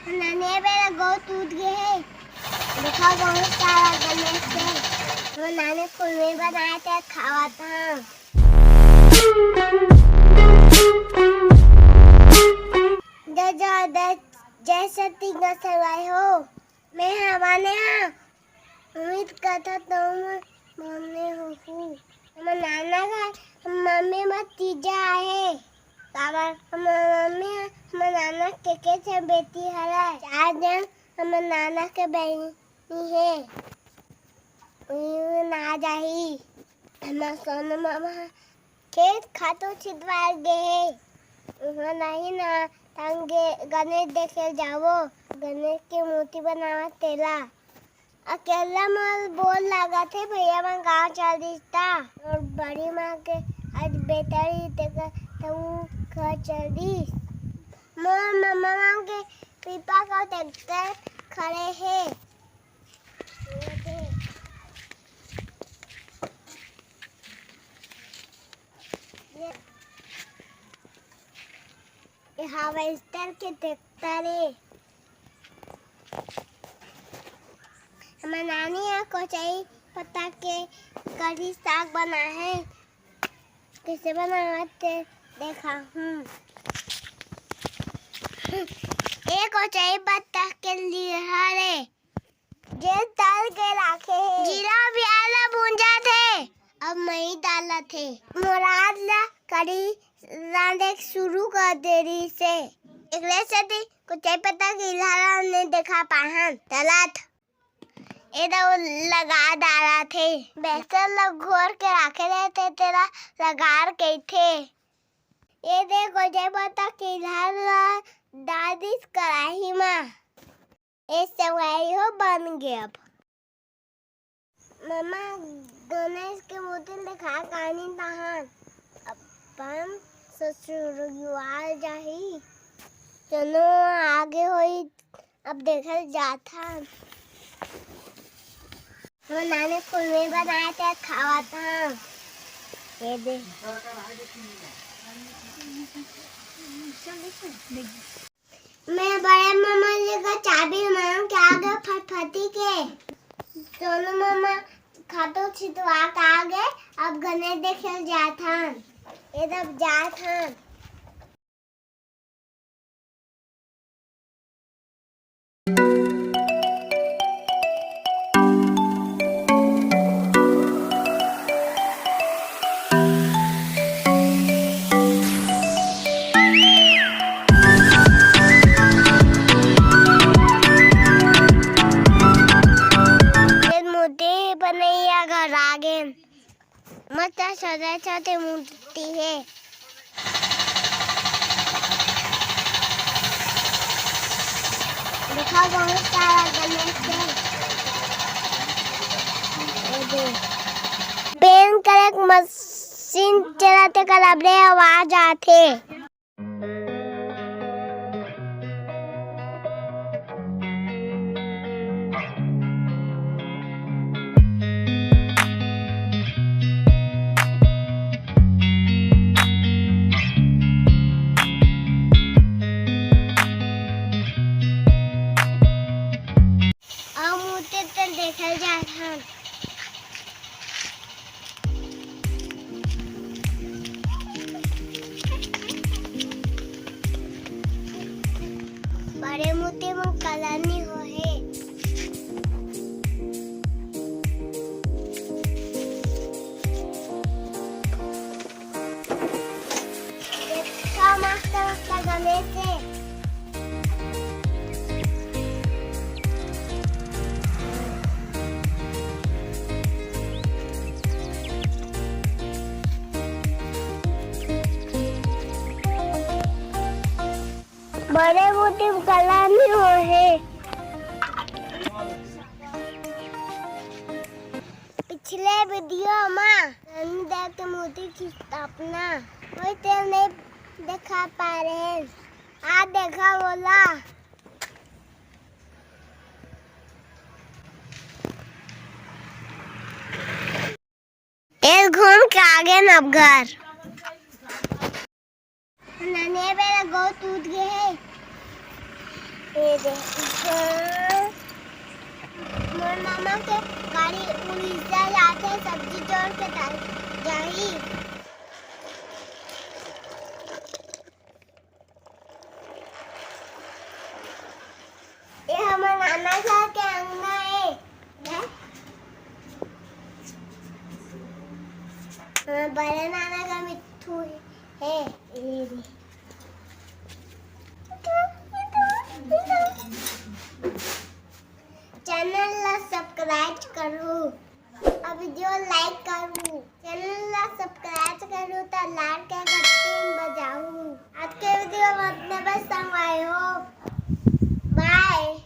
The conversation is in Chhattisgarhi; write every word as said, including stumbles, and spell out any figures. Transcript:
नानी बेरा गो टूट गे हे। देखा, बहुत सारा गणेश हे। हमर नानी फुलमी बनाए थे, खावत हन। जय जय जय जय छत्तीसगढ़ संगवारी हो। मैं हवाने हा। उम्मीद करथंव तुमन बने होहू। हमर नाना घर, हमर मम्मी म तीजा आहे। काबर हमर मम्मी ह हमर नाना के के ठन बेटी हरय। चार झन हमर नाना के बहिनी हे। उही ना जाही। हमर सोनू मामा ह खेत खातू छितवाए गे हे। उहाँ नहीं ना, त हम गे-, गणेश देखे जाबो। गणेश के मूर्ति बनावत तेला। अकेला मोर बोर लागत हे, भैया मन गाँव चल दिस ता। मोर बड़ी माँ के आज बेटा रहिस, तेकर त ऊ घर चल दिस। मोर मम्मा मन के पीपा का ट्रैक्टर खड़े हे। ये हार्वेस्टर के ट्रैक्टर हे। हमर नानी ह कोचई पत्ता के कढ़ी साग बनाए हे। कइसे बनावत हे, देखाहूँ। ये कोचई पत्ता के लिहा रे। जेन तल के राखे हे। जीरा प्याज ला भूंजत हे। अब मही डालत हे। मुराद ला कढ़ी रांधे के शुरू कर दे रहिस हे। एकरे सेती कोचई पत्ता के लिहा ला नइ देखा पाए हन। तलत ए दऊ लगा डालत हे। बेसन ला घोर के राखे रहिथे, तेला लगार कहिथे। ए दे कोचई पत्ता के लिहा ला डाल दिस कढ़ाई मा। ए संगवारी हो बन गे अब। मम्मा गणेश के मूर्ति ल देखा कानी तहान। अपन ससुरवाल जाही। चलो आगे होई, अब देखल जाथन। हमर नानी फुलमी बनाए थे, खावत हन। ये दे। मैं बड़े मम्मा जी का चाबी मांग के आ गए फटफटी के। दोनों मम्मा खातू छितवा के आ गए। अब गणेश देखे जात हन। ये तब जात हन। ये मूर्ति बनैया घर आ गेन। मस्त सजा सजे मूर्ति हे। देखा, बहुत सारा गणेश हे। ये दे। पेंट करे के मशीन चलत हे, तेकर अबड़े आवाज आथे। अउ मूर्ति त देखल जात हन। बड़े मूर्ति म कलर नइ होहे। देखा मस्त मस्त गणेश हे। बड़े मूर्ति म कलर नइ होहे। पिछले वीडियो म रानी देव के मूर्ति की स्थापना होइस, तेन नइ देखा पाए रहेन। आज देखा वोला। एल घूम के आगे नवघर। नने बेरा गो टूट गे हे। ये दे। हाँ। मोर मामा के गाड़ी उड़ीसा जाथे, सब्जी जोर के डाल जाही। ये हमर नाना घर के अंगना हे। हमर बड़े नाना घर मिट्ठू हे। ये दे। Channel ला subscribe करू, अउ video like करू। Channel ला subscribe करू त लाल के घंटी बजाऊ। आज के video में अतने बस संगवारी हो। Bye।